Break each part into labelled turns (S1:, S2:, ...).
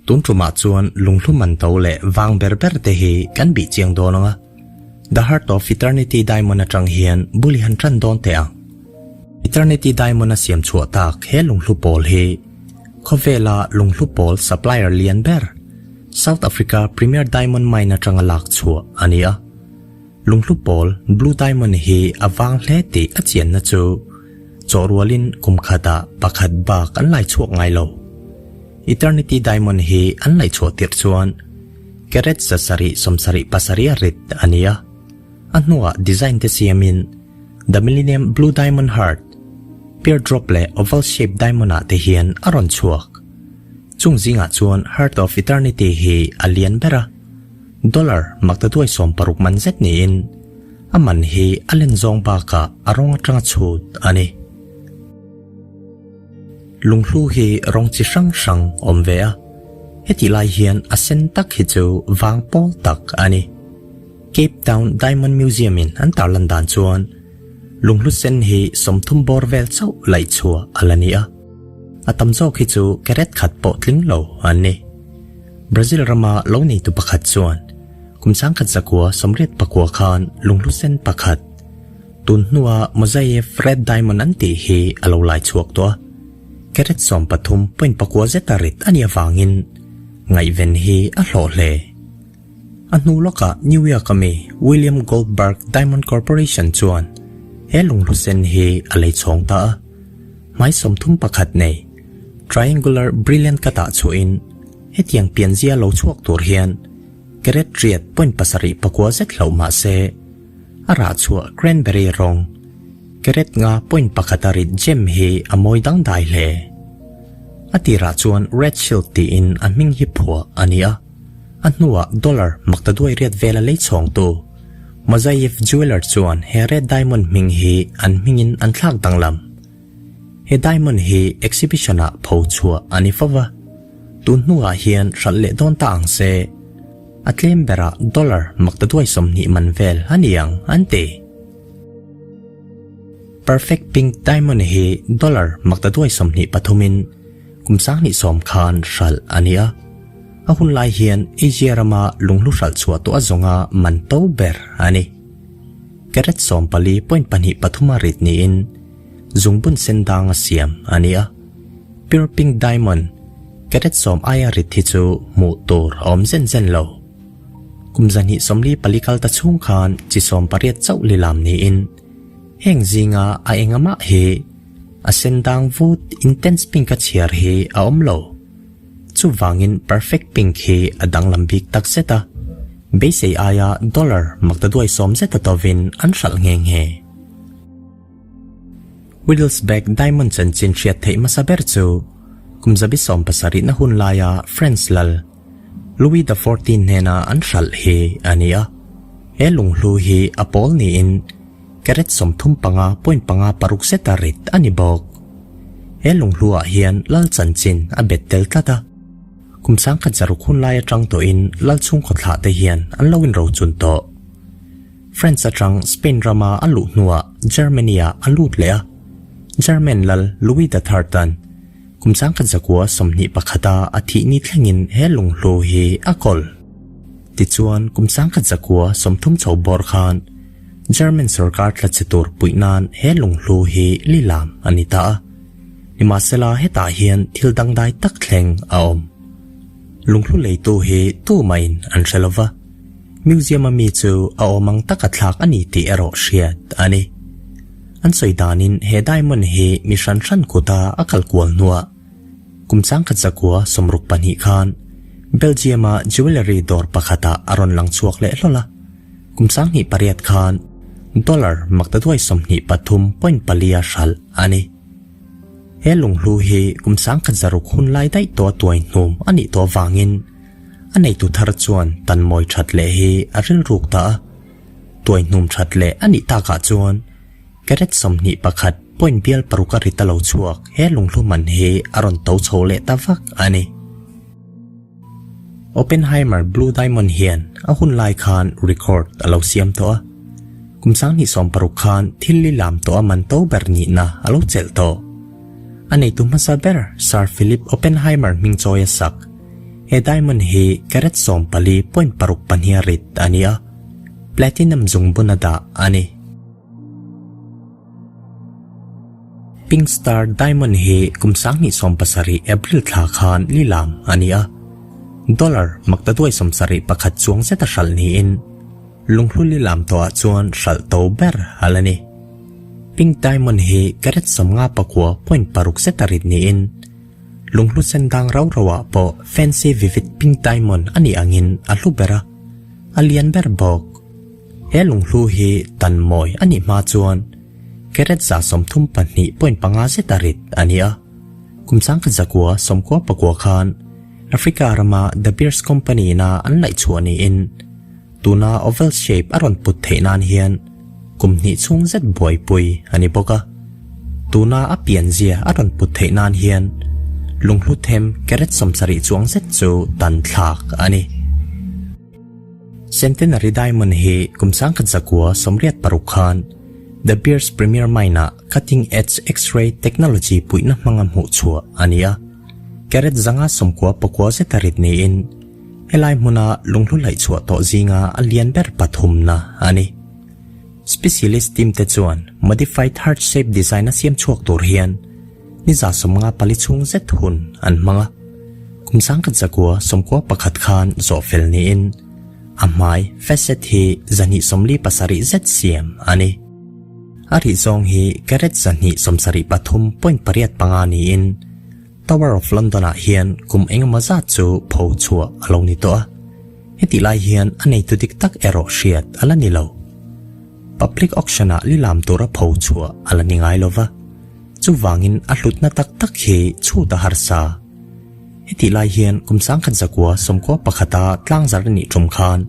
S1: Tun tumah chuan lunghlu man to leh vang ber ber te hi kan bih chiang dawn ang a, The Heart of Eternity Diamond atang hian bul i han tan dawn teh ang. Eternity Diamond a siam chhuah tak he lunghlu pawl hi khawvela lunghlu pawl supplier lian ber South Africa Premier Diamond Mine atanga lak chhuah a ni a. Lunghlu pawl Blue Diamond hi a vang hle tih a chianna chu chawhrualin kum khatah pakhat bak an lai chhuak ngai lo. Eternity Diamond hi an laih chhuah tirh chuan carat 700 77 a rit a ni a, a hnuah design te siamin The Millennium Blue Diamond Heart, Teardrop leh Oval Shape Diamond ah te hian a rawn chhuak. Chung zingah chuan Heart of Eternity hi a lian ber a. Dollar maktaduai 60 man zet niin a man hi a len zawng bakah a rawng atanga chhut a ni. Lunghlu hi rawng chi hrang hrang awm ve a, hetih lai hian a sen tak hi chu vang pawl tak a ni. Cape Town Diamond Museum in an tarlan dan chuan lunghlu sen hi 30 bawr vel chauh laih chhuah a la ni a, a tam zawk hi chu carat khat pawh tling lo an ni. Brazil rama lo neitu pakhat chuan kum 1989 khan lunghlu sen pakhat tun hnua Mozaev Red Diamond an tih hi a lo lai chhuak tawh a, carat 13.9 zeta rit a nih avangin ngaihven hi a hlawh hle. A hnu lawkah New York ami William Goldberg Diamond Corporation chuan he lunghlu sen hi a lei chhawng ta a, hmai 31 nei Triangular Brilliant ka tah chhuahin hetiang pianzia lo chhuak tur hian carat 8.79 zet hlauh mah se a rah chhuah cranberry rawng carat 5.1 a rit gem hi a mawi dangdai hle. A tirah chuan Red Shield tiin a hming hi phuah a ni a, a hnuah dollar maktaduai riat vela lei chhawngtu Mozaev Jeweller chuan he Red Diamond hming hi an hmingin an thlak danglam. He diamond hi exhibition ah pho chhuah a ni fo va, tun hnuah hian hralh leh dawn ta ang se, a tlem berah dollar maktaduai 20 man vel a ni ang an ti. Perfect pink diamond hi dollar maktaduai 23 in kum 2010 khan hralh a ni a, a hun lai hian Asia rama lunghlu hralh chhuah tawh a zawnga man to ber a ni. Carat 14.23 a rit niin zungbun sen dang a siam a ni a, Pure Pink Diamond carat 10 aia rit hi chu hmuh tur a awm zen zen lo. Kum 2024 kal ta chhung khan chi 18 chauh lilam niin heng zinga a engamah hi a sen dang vut intense pink a chhiar hi a awm lo. Chuvangin perfect pink hi a danglam bik tak zet a, beisei aia dollar maktaduai 10 zeta tovin an hralh nghe nghe. Whittlesback Diamond chanchin hriat theih hmasa ber chu kum 17 na hun laia France lal Louis the XIV hnena an hralh hi a ni a, he lunghlu hi a pawl niin carat 35.56 zeta rit a ni bawk. He lunghluah hian lal chanchin a bet tel tlat a, kum 1600 hun lai atang tawhin lal chhungkaw thlah te hian an lo inrochun tawh. France atang Spain rama a luh hnuah Germany ah a lut leh a, German lal Louis the Third an kum 1921 a a thih ni thlengin he lunghlu hi a kawl. Tichuan kum 1930 chho bawr khan German sarkar tla che tur puih nan he lunghlu hi lilam a ni ta a, nimahsela hetah hian thil dangdai tak thleng a awm. Lunghlu leitu hi tu mahin an hre lova, museum a mi chu a awm ang taka thlak a ni tih erawh hriat a ni. An sawi danin he diamond hi mi hran hran kuta a kal kual hnuah kum 1962 khan Belgium a jewellery dawr pakhatah a rawn lang chhuak leh hlawl a, kum 2008 khan dollar maktaduai 23.4 a hralh a ni. He lunghlu hi kum 1600 hun lai daih tawh a tuai hnum a nih tawh avangin a neitu thar chuan tan mawi that leh hi a rilruk ta a, tuai hnum that leh a nih takah chuan carat 21.6 a rit a lo chhuak he lunghlu man hi a rawn to chho leh ta vak a ni. Oppenheimer Blue Diamond hian a hun lai khan record a lo siam tawh a, kum 2016 khan thil lilam tawh a man to ber nihna a lo chelh tawh. A neitu hmasa ber Sir Philip Oppenheimer hming chawi a sak. He diamond hi carat 14 point paruk pahniha rit a ni a, platinum zungbun a dah a ni. Pink Star Diamond hi kum 2017 April thla khan lilam a ni a, dollar maktaduai 71 chuang zeta hralh niin lunghlu lilam tawhah chuan hralh to ber a la ni. Pink Diamond hi carat 59 point paruk zeta rit niin lunghlu sen dang rau rauah pawh Fancy Vivid Pink Diamond a nih angin a hlu ber a, a lian ber bawk. He lunghlu hi tan mawi a nih hma chuan carat 32 point panga zeta rit a ni a. Kum sangkhat zakua sawmkua pakua khan Africa rama De Beers Company ina an laih chhuah niin tuna oval shape a rawn put theih nan hian kum hnih chhung zet buaipui a ni bawk a. Tuna a pianzia a rawn put theih nan hian lunghlu them carat 70 chuang zet chu tan thlak a ni. Centenary Diamond hi kum 1986 khan De Beers Premier Mine-ah cutting edge X-ray technology puihna hmanga hmuh chhuah a ni a. Carat 594 zeta rit niin helai hmuna lunghlu laih chhuah tawh zinga a lian ber pathumna a ni. Specialist team te chuan modified heart shape design a siam chhuak tur hian ni 54 chhung zet hun an hmang a. Kum 1991 khan zawh fel niin a hmai facet hi 247 zet siam a ni. A rih zawng hi carat 273 point pariat panga niin Tower of London ah hian kum engemaw zat chu pho chhuah a lo ni tawh a. Heti lai hian a neitu dik tak erawh hriat a la ni lo. Public auction ah lilam tura pho chhuah a la ni ngai lova. Chuvangin a hlutna tak tak hi chhut a harsa. Heti lai hian kum 1991 a tlangzar a nih tum khan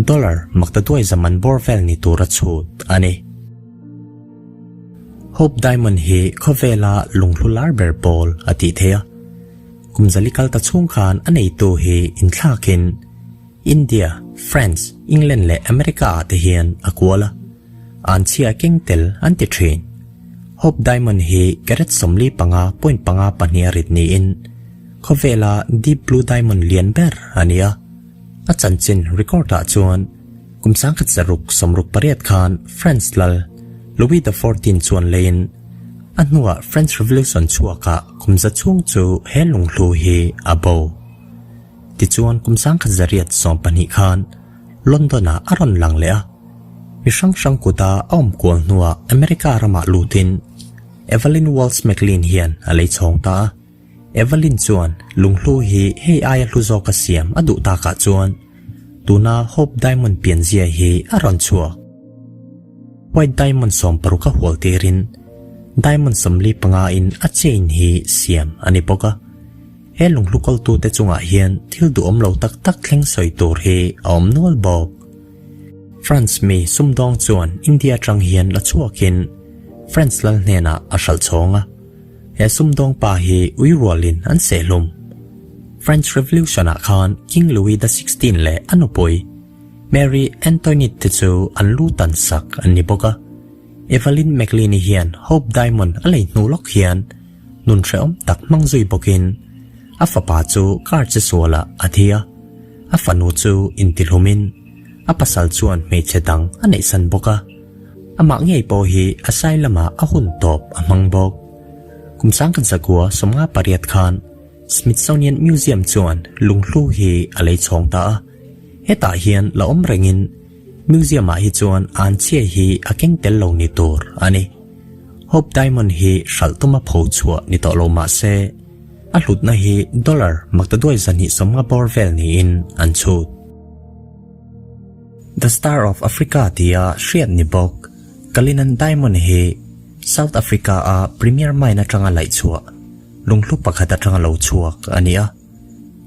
S1: dollar maktaduai zaman bawr vel ni tura chhut a ni. Hope Diamond hi khawvela lunghlu lar ber pawl a tih theih a. Kum zali kal ta chhung khan a neitu hi inthlakin India, France, England leh America ah te hian a kual a. An chhia keng tel an ti thin. Hope Diamond hi carat 45 point panga pahnih a rit niin khawvela deep blue diamond lian ber a ni a. A chanchin record ah chuan kum 1668 khan France lal Louis the XIV chuan leiin a hnuah French Revolution chhuakah kum za chhung chu he lunghlu hi a bo. Tichuan kum 1912 khan London ah a rawn lang leh a. Mi hrang hrang kuta a awm kual hnuah America ramah lutin Evelyn Walsh McLean hian a lei chhawng ta a. Evelyn chuan lunghlu hi hei aia hlu zawka siam a duh takah chuan tuna Hope Diamond pianzia hi a rawn chhuak. White Diamond 60 a hual tirin Diamond 45 in a chain hi siam a ni bawk a. He lunghlu kawltute chungah hian thil duhawm lo tak tak thleng sawi tur hi a awm nual bawk. France mi sumdawng chuan India atang hian la chhuakin France lal hnenah a hralh chhawng a. He sumdawng pa hi ui rualin an seh hlum. French Revolution ah khan King Louis the XVI leh a nupui Marie Antoinette te chu an lu tan sak an ni bawk a. Evelyn McLean-i hian Hope Diamond a lei hnu lawk hian nun hrehawm tak hmang zui bawkin a fapa chu car che sualah a thi a, a fanu chu intihlumin a pasal chuan hmeichhe dang a neihsan bawk a. Amah ngei pawh hi asylum ah a hun tawp a hmang bawk. Kum 1958 khan Smithsonian Museum chuan lunghlu hi a lei chhawng ta a. Hetah hian la awm rengin museum ah hi chuan an chhia hi a keng tel lo ni tur a ni. Hope Diamond hi hralh tuma pho chhuah ni tawh lo mah se a hlutna hi dollar maktaduai 250 bawr vel niin an chhut. The Star of Africa tia hriat ni bawk Cullinan Diamond hi South Africa a Premier Mine atanga laih chhuah lunghlu pakhat atanga lo chhuak a ni a.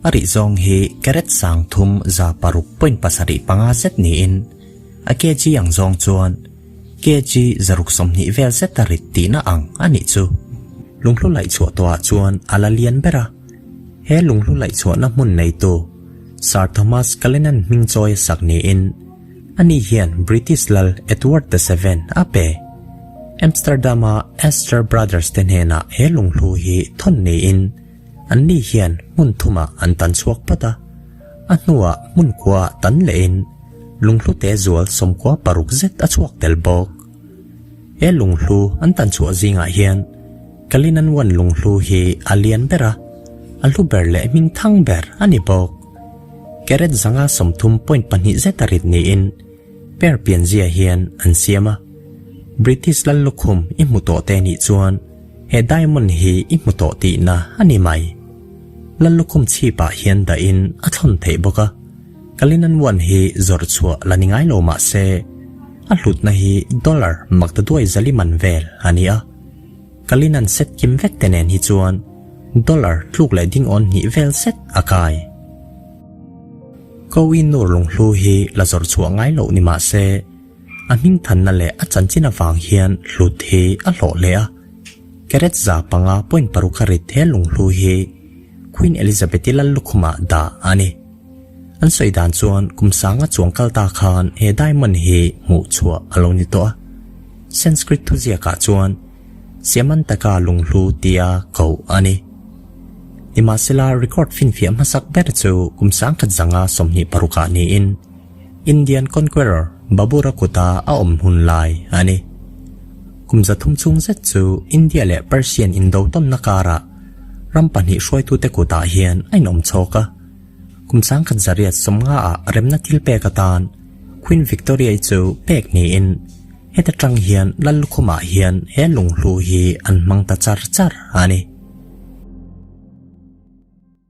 S1: A rih zawng hi carat 306 point pasarih panga zet niin a kg ang zawng chuan kg 620 vel zet a rit tihna ang a nih chu. Lunghlu laih chhuah tawhah chuan a la lian ber a. He lunghlu laih chhuahna hmun neitu Sir Thomas Cullinan hming chawi a sak niin ani hian British lal Edward the Seven a pe. Amsterdam-a Astor Brothers te hnenah he lunghlu hi thawn niin. Anni hian hmun thumah an tan chhuak phawt a, a hnuah hmun khuaah tan lehin lunghlute zual 96 zet a chhuak tel bawk. He lunghlu an tan chhuah zingah hian Kalinan One lunghlu hi a lian ber a, a hlu ber leh hming thang ber a ni bawk. Carat zanga 30.2 zet a rit niin per pianzia hian an siam a. British lal lukhum i hmu tawh te nih chuan he diamond hi i hmu tawh tihna a ni mai. Lal lukhum chhipah hian dahin a thlawn theih bawk a. Kalinan One hi zawrh chhuah la ni ngai lo mah se, a hlutna hi dollar maktaduai zali man vel a ni a. Kalinan set kim vek te nen hi chuan dollar tluk leh ding awn hnih vel zet a kai. Koh-i-Noor lunghlu hi la zawrh chhuah ngai loh ni mah se, a hmingthanna leh a chanchin avang hian hlut hi a hlawh hle a. Carat 5.6 a rit he lunghlu hi Queen Elizabeth-i lal lukhumah dah a ni. An sawi dan chuan kum sanga chuang kal ta khan he diamond hi hmuh chhuah a lo ni tawh a. Sanskrit thuziakah chuan Siamantaka lunghlu tia koh a ni. Nimahsela record finfiah hmasak ber chu kum sangkhat zanga 26 ah niin Indian Conqueror Babur-a kuta a awm hun lai a ni. Kum 300 chhung zet chu India leh Persian indo tawnna karah ram pahnih hruaitute kutah hian a inawm chhawk a. Kum 1150 ah remna thil pek atan Queen Victoria-i chu pek niin heta tang hian Lallukhumah hian he lunghlu hi an hmang ta char char a ni.